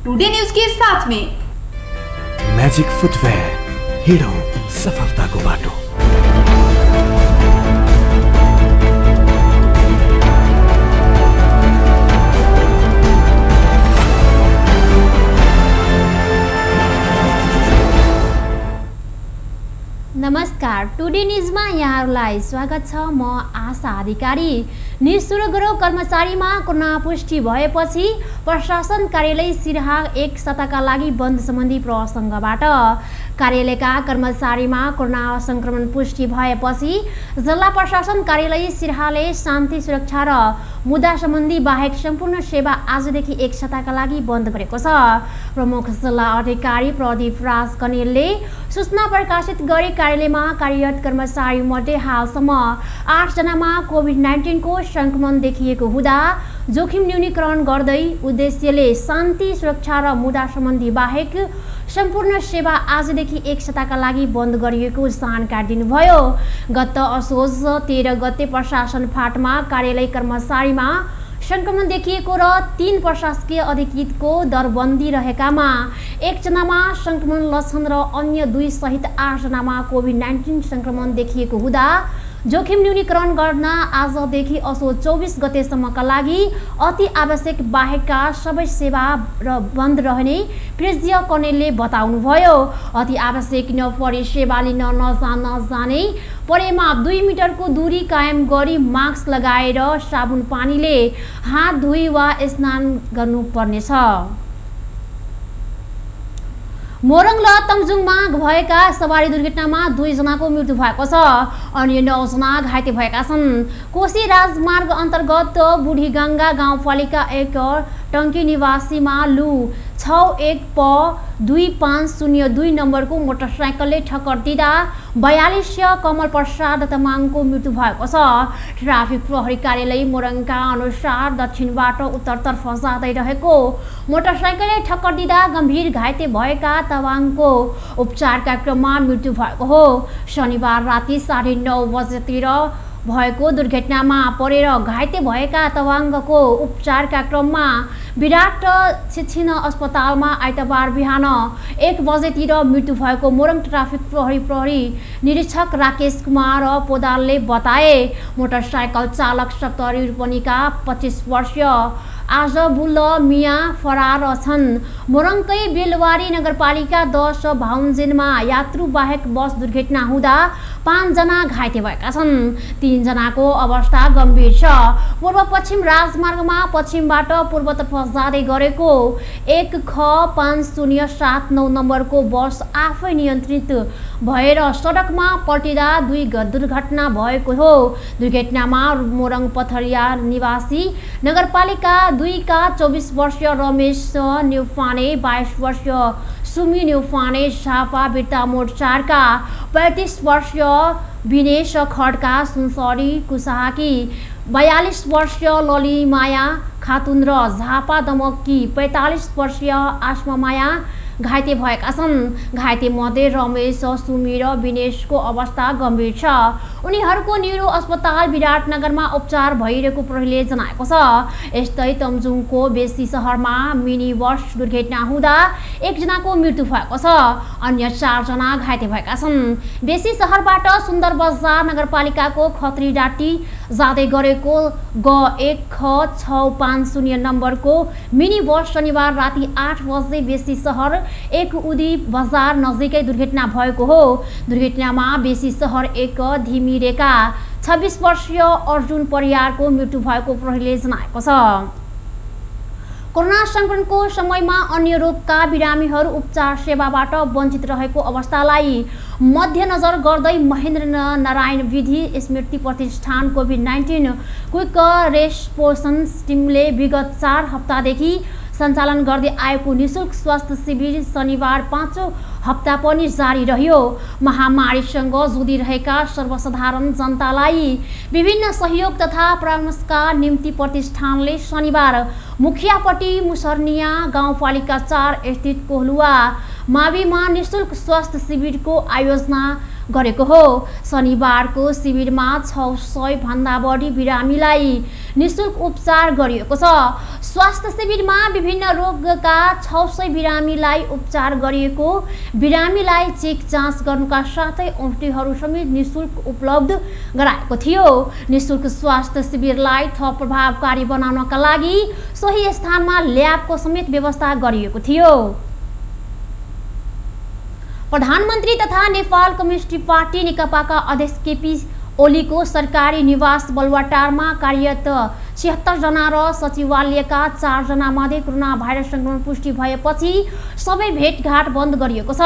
Today news के साथ में मैजिक फुटवेयर, हिडो सफलताको बाटो। नमस्कार, टुडे न्यूजमा यहाँहरूलाई स्वागत छ। म आशा अधिकारी। न्यूज सुरु गरौँ। कर्मचारीमा कोरोना पुष्टि भएपछि प्रशासन कार्यालय सिराहा एक सप्ताहका लागि बन्द सम्बन्धी प्रसङ्गबाट। कार्यालयका कर्मचारीमा कोरोना संक्रमण पुष्टि भएपछि जिल्ला प्रशासन कार्यालय सिराहाले शान्ति सुरक्षा र मुद्दा सम्बन्धी बाहेक सम्पूर्ण सेवा आजदेखि एक सप्ताहका लागि बन्द गरेको छ। प्रमुख जिल्ला अधिकारी प्रदीप राज कनेलले सूचना प्रकाशित गरी कार्यालयमा कार्यरत कर्मचारी मध्ये हालसम्म 8 जनामा कोभिड-19 को संक्रमण देखिएको हुँदा जोखिम न्यूनीकरण गर्दै उद्देश्यले शान्ति सुरक्षा र मुद्दा सम्बन्धी बाहेक सम्पूर्ण सेवा आजदेखि एक सप्ताहका लागि बन्द गरिएको जानकारी दिनुभयो। गत असोज 13 गते प्रशासन फाँटमा कार्यालय कर्मचारीमा संक्रमण देखिएको र 3 प्रशासकीय अधिकृतको दरबन्दी रहेकामा 1 जनामा संक्रमण लक्षण र अन्य 2 सहित 8 जनामा कोभिड-19 संक्रमण देखिएको हुँदा जोखिम न्यूनीकरण गर्न आजदेखि असोज 24 गतेसम्मका लागि अति आवश्यक बाहेकका सबै सेवा र बन्द रहने प्रिज्य कनेलले बताउनुभयो। अति आवश्यक नपरे सेवा लिन नजाने परेमा 2 मिटरको दूरी कायम गरी मास्क लगाएर साबुन पानीले हात धुई वा स्नान गर्नुपर्नेछ। मोरङ र तमजुङमा भएका सवारी दुर्घटनामा 2 जनाको मृत्यु भएको छ। अन्य 9 जना घाइते भएका छन्। कोशी राजमार्ग अन्तर्गत बुढीगङ्गा गाउँपालिका 1 टङ्की निवासीमा लु 61 प 2502 नम्बरको मोटरसाइकलले ठक्कर दिँदा 42 कमल प्रसाद तामाङको मृत्यु भएको छ। ट्राफिक प्रहरी कार्यालय मोरङका अनुसार दक्षिणबाट उत्तरतर्फ जाँदै रहेको मोटरसाइकलले ठक्कर दिँदा गम्भीर घाइते भएका तामाङको उपचारका क्रममा मृत्यु भएको हो। शनिबार राति 9:30 बजेतिर भएको दुर्घटनामा परेर घाइते भएका तवाङ्गको उपचारका क्रममा विराट शिक्षण अस्पतालमा आइतबार बिहान 1 बजेतिर मृत्यु भएको मोरङ ट्राफिक प्रहरी निरीक्षक राकेश कुमार पोदालले बताए। मोटरसाइकल चालक 70 रूपनीका 25 वर्षीय आजबुल मिया फरार छन्। मोरङकै बेलवारी नगरपालिका 10 भाउन्जेनमा यात्रुबाहेक बस दुर्घटना हुँदा 5 जना घाइते भएका छन्। 3 जनाको अवस्था गम्भीर छ। पूर्व पश्चिम राजमार्गमा पश्चिमबाट पूर्वतर्फ जाँदै गरेको 1 ख 5079 नम्बरको बस आफै नियन्त्रित भएर सडकमा पल्टिँदा 2 दुर्घटना भएको हो। दुर्घटनामा मोरङ पथरिया निवासी नगरपालिका 2 का 24 वर्षीय रमेश न्युफाने, 22 वर्षीय सुमी न्युफाने, झापा बिर्तामोड 4 का 35 वर्षीय विनेश खड्का सुनसरी कुसाहाकी, 42 वर्षीय ललिमाया खातुन र झापा दमकी 45 वर्षीय आश्मामाया घाइते भएका छन्। घाइते मध्ये रमेश, सुमी र विनेशको अवस्था गम्भीर छ। उनीहरूको न्युरो अस्पताल विराटनगरमा उपचार भइरहेको प्रहरीले जनाएको छ। यस्तै तमजुङको बेसी सहरमा मिनी बस दुर्घटना हुँदा 1 जनाको मृत्यु भएको छ। अन्य 4 जना घाइते भएका छन्। बेसी सहरबाट सुन्दर बजार नगरपालिकाको खत्रीडाँटी जाँदै गरेको ग 1 ख 650 नम्बरको मिनी बस शनिबार राति 8 बजे बेसी सहर 1 उदी बजार नजिकै दुर्घटना भएको हो। दुर्घटनामा बेसी सहर 1 धिमिरेका 26 वर्षीय अर्जुन परियारको मृत्यु भएको प्रहरीले जनाएको छ। कोरोना संक्रमणको समयमा अन्य रोगका बिरामीहरू उपचार सेवाबाट वञ्चित रहेको अवस्थालाई मध्यनजर गर्दै महेन्द्र नारायण विधि स्मृति प्रतिष्ठान कोभिड-19 क्विक रेस्पोन्स टिमले विगत 4 हप्तादेखि सञ्चालन गर्दै आएको निःशुल्क स्वास्थ्य शिविर शनिबार 5औं हप्ता पनि जारी रह्यो। महामारीसँग जुधिरहेका सर्वसाधारण जनतालाई विभिन्न सहयोग तथा परामर्शका निम्ति प्रतिष्ठानले शनिबार मुखियापट्टी मुसर्निया गाउँपालिका 4 स्थित कोहलुवा माविमा निःशुल्क स्वास्थ्य शिविरको आयोजना गरेको हो। शनिबारको शिविरमा 600 भन्दा बढी बिरामीलाई निःशुल्क उपचार गरिएको छ। स्वास्थ्य शिविरमा विभिन्न रोगका 600 बिरामीलाई उपचार गरिएको, बिरामीलाई चेक जाँच गर्नुका साथै औषधिहरू समेत निःशुल्क उपलब्ध गराएको थियो। निःशुल्क स्वास्थ्य शिविरलाई थप प्रभावकारी बनाउनका लागि सोही स्थानमा ल्याबको समेत व्यवस्था गरिएको थियो। प्रधानमन्त्री तथा नेपाल कम्युनिस्ट पार्टी नेकपाका अध्यक्ष केपी ओलीको सरकारी निवास बलुवाटारमा कार्यरत 76 जना र सचिवालयका 4 जना मध्ये कोरोना भाइरस संक्रमण पुष्टि भएपछि सबै भेटघाट बन्द गरिएको छ।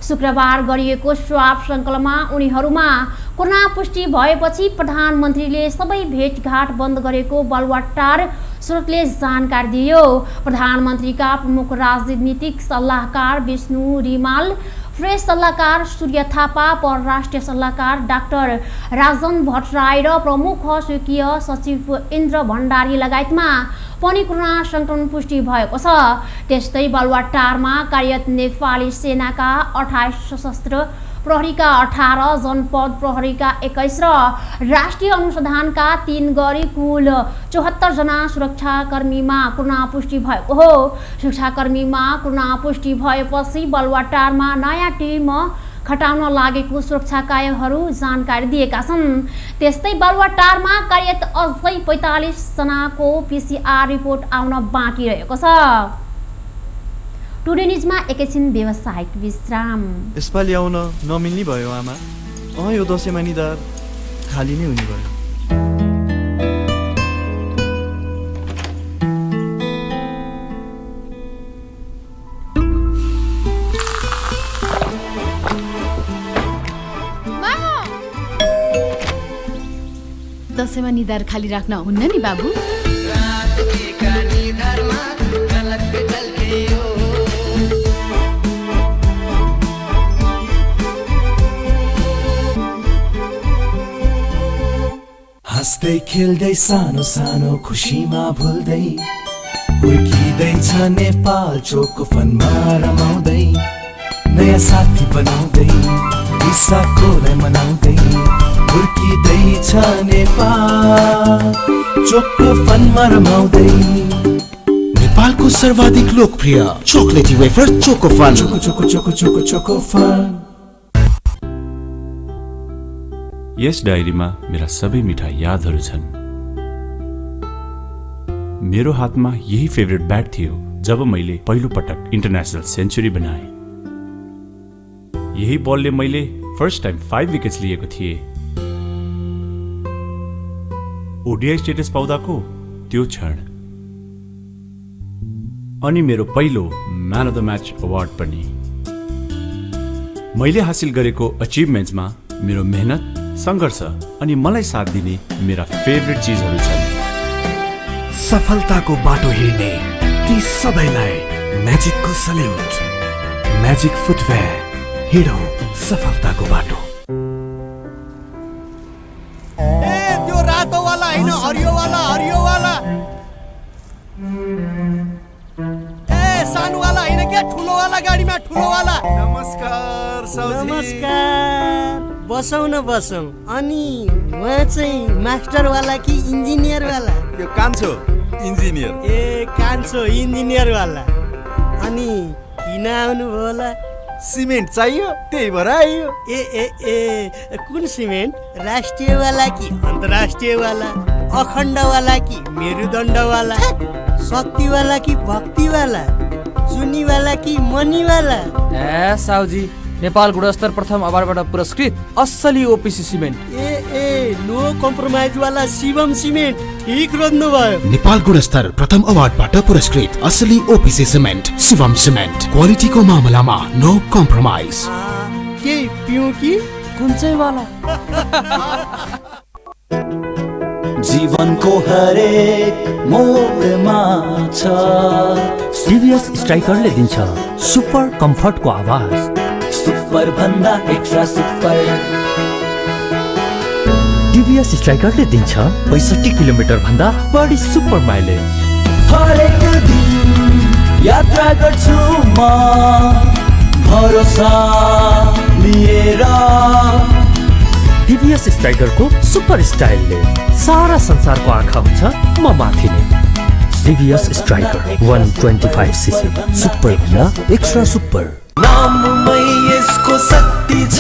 शुक्रबार गरिएको स्वाब संकलनमा उनीहरूमा कोरोना पुष्टि भएपछि प्रधानमन्त्रीले सबै भेटघाट बन्द गरेको बलुवाटार स्रोतले जानकारी दियो। प्रधानमन्त्रीका प्रमुख राजनीतिक सल्लाहकार विष्णु रिमाल, प्रेस सल्लाहकार सूर्य थापा, परराष्ट्रिय सल्लाहकार डाक्टर राजन भट्टराई र प्रमुख स्वकीय सचिव इन्द्र भण्डारी लगायतमा पनि कोरोना संक्रमण पुष्टि भएको छ। त्यस्तै बलुवाटारमा कार्यरत नेपाली सेनाका 28 सशस्त्र प्रहरीका 18, जनपद प्रहरीका 21 र राष्ट्रिय अनुसन्धानका 3 गरी कुल 74 जना सुरक्षाकर्मीमा कोरोना पुष्टि भएको हो। सुरक्षाकर्मीमा कोरोना पुष्टि भएपछि बलुवाटारमा नयाँ टिम खटाउन लागेको सुरक्षाकायहरू जानकारी दिएका छन्। त्यस्तै बलुवाटारमा कार्यरत अझै 45 जनाको PCR रिपोर्ट आउन बाँकी रहेको छ। टुडे न्युजमा एकैछिन व्यावसायिक विश्राम। यसपालि आउन नमिल्ने भयो आमा। यो दसैँमा निधार खाली नै हुने भयो। दसैँमा निधार खाली राख्न हुन्न नि बाबु। हाँस्दै खेल्दै सानो सानो खुसीमा भुल्दै हुर्किँदैछ नेपाल चोको फनमा रमाउँदै, नयाँ साथी बनाउँदै विशाखोलाई मनाउँदै हुर्किँदैछ नेपाल चोको फनमा रमाउँदै। नेपालको सर्वाधिक लोकप्रिय chocolatey wafer choco fun. Choco choco choco choco choco fun. यस डायरीमा मेरा सबै मिठा यादहरू छन्। मेरो हातमा यही फेभरेट ब्याट थियो जब मैले पहिलो पटक इन्टरनेसनल सेन्चुरी बनाए। यही बलले मैले फर्स्ट टाइम 5 विकेट्स लिएको थिएँ। ओडिआई स्टेटस पाउँदाको त्यो क्षण, अनि मेरो पहिलो man of the match award पनि। मैले हासिल गरेको अचिभमेन्ट्समा मेरो मेहनत, संघर्ष अनि मलाई साथ दिने मेरा फेभरेट चीजहरू छन्। सफलताको बाटो हिँड्ने ती सबैलाई म्याजिकको सल्युट। म्याजिक फुटवेयर, हिँडौँ सफलताको बाटो। त्यो रातो वाला हैन, हरियो वाला, हरियो वाला। सानो वाला हैन क्या, ठुलो वाला गाडीमा ठुलो वाला। नमस्कार साउजी। नमस्कार। बसौँ न बसौँ। अनि उहाँ चाहिँ मास्टर वाला कि इन्जिनियर वाला? यो कान्छो इन्जिनियर। ए कान्छो इन्जिनियर वाला। अनि किन आउनु भयो होला? सिमेन्ट चाहियो, त्यही भएर आइयो। ए ए ए कुन सिमेन्ट? राष्ट्रिय वाला कि अन्तर्राष्ट्रिय वाला? अखण्ड वाला कि मेरुदण्ड वाला? शक्ति वाला कि भक्ति वाला? चुनी वाला कि मनी वाला? ए साउजी, नेपाल गुणस्तर प्रथम अवार्डबाट पुरस्कृत असली ओपिसी सिमेन्ट। ए नो कम्प्रोमाइज वाला शिवम सिमेन्ट। ठीक रोज्नु भयो। नेपाल गुणस्तर प्रथम अवार्डबाट पुरस्कृत असली ओपिसी सिमेन्ट शिवम सिमेन्ट। क्वालिटीको मामलामा नो कम्प्रोमाइज। के पिउँ कि कुन चाहिँ वाला? जीवनको हरेक मोडमा छ सिरियस स्ट्राइकरले दिन्छ सुपर कम्फर्टको आवाज। सुपर भन्दा एक्स्ट्रा सुपर। टिभीएस स्ट्राइकरले दिन्छ 65 किलोमिटर भन्दा बढी सुपर माइलेज। हरेक दिन यात्रा गर्छु म भरोसा लिएर टिभीएस स्ट्राइकरको सुपर स्टाइलले सारा संसारको आँखा हुन्छ म माथि नै। टिभीएस स्ट्राइकर 125cc सुपर भन्दा एक्स्ट्रा सुपर। नाममै यसको शक्ति छ,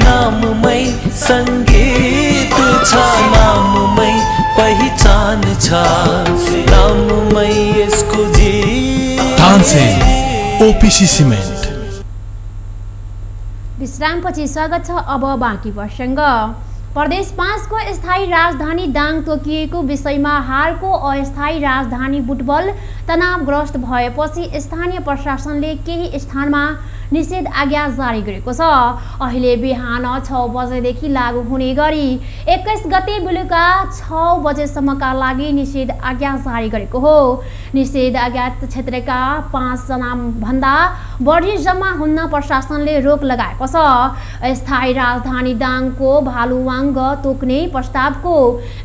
नाममै संगीत छ, नाममै पहिचान छ, नाममै यसको जीत। Tansen OPC cement. विश्रामपछि स्वागत छ। अब बाँकी प्रसङ्ग। प्रदेश 5 को स्थायी राजधानी दाङ तोकिएको विषयमा हालको अस्थायी राजधानी बुटवल तनावग्रस्त भएपछि स्थानीय प्रशासनले केही स्थानमा निषेध आज्ञा जारी गरेको छ। अहिले बिहान 6 बजेदेखि लागू हुने गरी 21 गते बेलुका 6 बजेसम्मका लागि निषेध आज्ञा जारी गरेको हो। निषेध आज्ञा क्षेत्रका 5 जना भन्दा बढी जम्मा हुन प्रशासनले रोक लगाएको छ। स्थायी राजधानी दाङको भालुवाङ्ग तोक्ने प्रस्तावको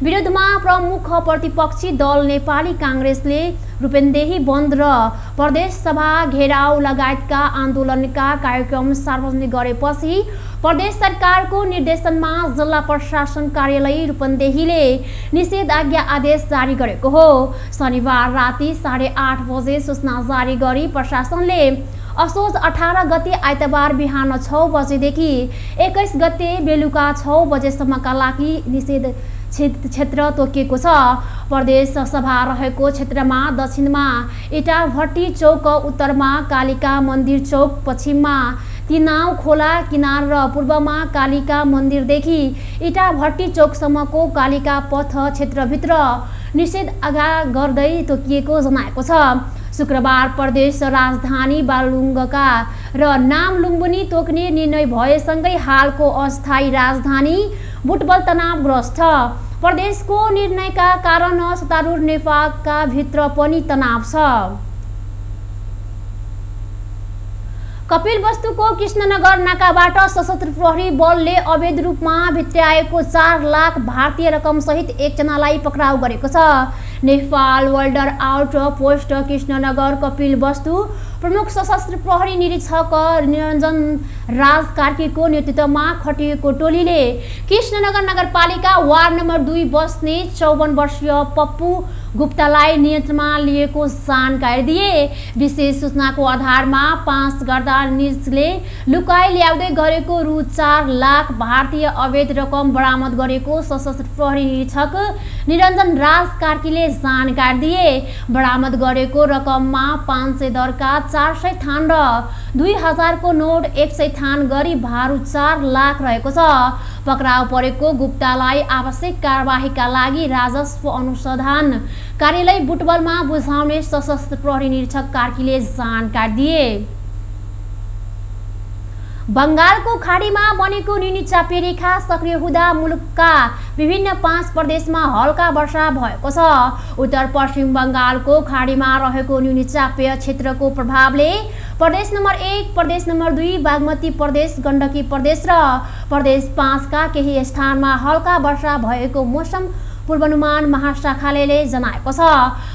विरोधमा प्रमुख प्रतिपक्षी दल नेपाली काङ्ग्रेसले रूपन्देही बन्द र प्रदेश सभा घेराउ लगायतका आन्दोलनका कार्यक्रम सार्वजनिक गरेपछि प्रदेश सरकारको निर्देशनमा जिल्ला प्रशासन कार्यालय रूपन्देहीले निषेधाज्ञा आदेश जारी गरेको हो। शनिबार राति 8:30 बजे सूचना जारी गरी प्रशासनले असोज 18 गते आइतबार बिहान 6 बजेदेखि 21 गते बेलुका 6 बजेसम्मका लागि निषेध क्षेत्र तोकिएको छ। प्रदेश सभा रहेको क्षेत्रमा दक्षिणमा इटाभट्टी चौक, उत्तरमा कालिका मन्दिर चौक, पश्चिममा तिनाउ खोला किनार र पूर्वमा कालिका मन्दिरदेखि इटाभट्टी चौकसम्मको कालिका पथ क्षेत्रभित्र निषेधाज्ञा गर्दै तोकिएको जनाएको छ। शुक्रबार प्रदेश राजधानी बालुङ्गका र नाम लुम्बिनी तोक्ने निर्णय भएसँगै हालको अस्थायी राजधानी बुटवल तनावग्रस्त छ। प्रदेशको निर्णयका कारण सत्तारूढ नेपालका भित्र पनि तनाव छ। कपिलवस्तुको कृष्णनगर नाकाबाट सशस्त्र प्रहरी बलले अवैध रूपमा भित्र्याएको 4 लाख भारतीय रकम सहित एकजनालाई पक्राउ गरेको छ। नेपाल वर्ल्डर आउट पोस्ट कृष्णनगर कपिलवस्तु प्रमुख सशस्त्र प्रहरी निरीक्षक निरञ्जन राज कार्कीको नेतृत्वमा खटिएको टोलीले कृष्णनगर नगरपालिका वार्ड नम्बर 2 बस्ने 54 वर्षीय पप्पू गुप्तालाई नियन्त्रणमा लिएको जानकारी दिए। विशेष सूचनाको आधारमा 5 गर्दा निजले लुकाई ल्याउँदै गरेको रु 4 लाख भारतीय अवैध रकम बरामद गरेको सशस्त्र प्रहरी निरीक्षक निरञ्जन राज कार्कीले जानकारी दिए। बरामद गरेको रकममा 500 दरका 400 थान र 2000 को नोट 100 थान गरी भारु 4 लाख रहेको छ। पक्राउ परेको गुप्तालाई आवश्यक कारबाहीका लागि राजस्व अनुसन्धान कार्यालय बुटवलमा बुझाउने सशस्त्र प्रहरी निरीक्षक कार्कीले जानकारी दिए। बंगालको खाडीमा बनेको न्यूनी चापे रेखा सक्रिय हुँदा मुलुकका विभिन्न 5 प्रदेशमा हल्का वर्षा भएको छ। उत्तर पश्चिम बंगालको खाडीमा रहेको न्यूनी चापे क्षेत्रको प्रभावले प्रदेश नम्बर 1, प्रदेश नम्बर 2, बागमती प्रदेश, गण्डकी प्रदेश र प्रदेश 5 का केही स्थानमा हल्का वर्षा भएको मौसम पूर्वानुमान महाशाखाले जनाएको छ।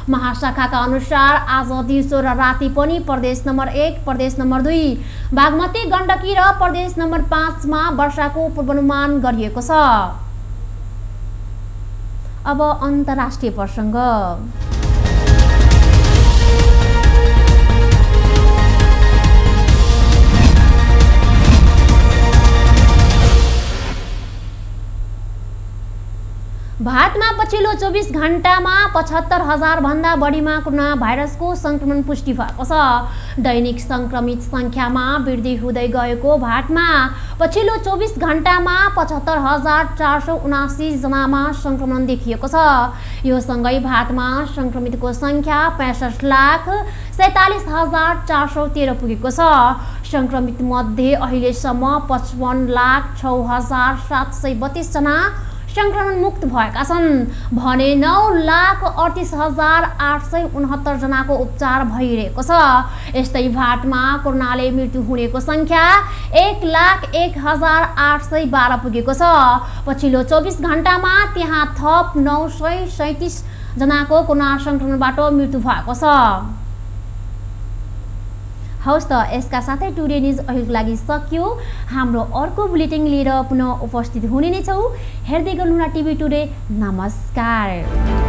महाशाखाका अनुसार आज दिउँसो र राति पनि प्रदेश नम्बर 1, प्रदेश नम्बर 2, बागमती, गण्डकी र प्रदेश नम्बर 5 मा वर्षाको पूर्वानुमान गरिएको छ। अब अन्तर्राष्ट्रिय प्रसङ्ग। भारतमा पछिल्लो 24 घण्टामा 75,000 भन्दा बढीमा कोरोना भाइरसको संक्रमण पुष्टि भएको छ। दैनिक संक्रमित संख्यामा वृद्धि हुँदै गएको भारतमा पछिल्लो 24 घण्टामा 75,479 जनामा संक्रमण देखिएको छ। यो सँगै भारतमा संक्रमितको संख्या 65,47,413 पुगेको छ। संक्रमित मध्ये अहिलेसम्म 55,06,732 जना संक्रमण मुक्त भएका छन् भने 9,38,869 जनाको उपचार भइरहेको छ। यस्तै भारतमा कोरोनाले मृत्यु हुनेको संख्या 1,01,812 पुगेको छ। पछिल्लो 24 घण्टामा त्यहाँ थप 937 जनाको कोरोना संक्रमणबाट मृत्यु भएको छ। हवस् त यसका साथै टुडे न्युज अहिलेको लागि सकियो। हाम्रो अर्को बुलेटिन लिएर पुनः उपस्थित हुने नै छौँ। हेर्दै गर्नुहोला टिभी टुडे। नमस्कार।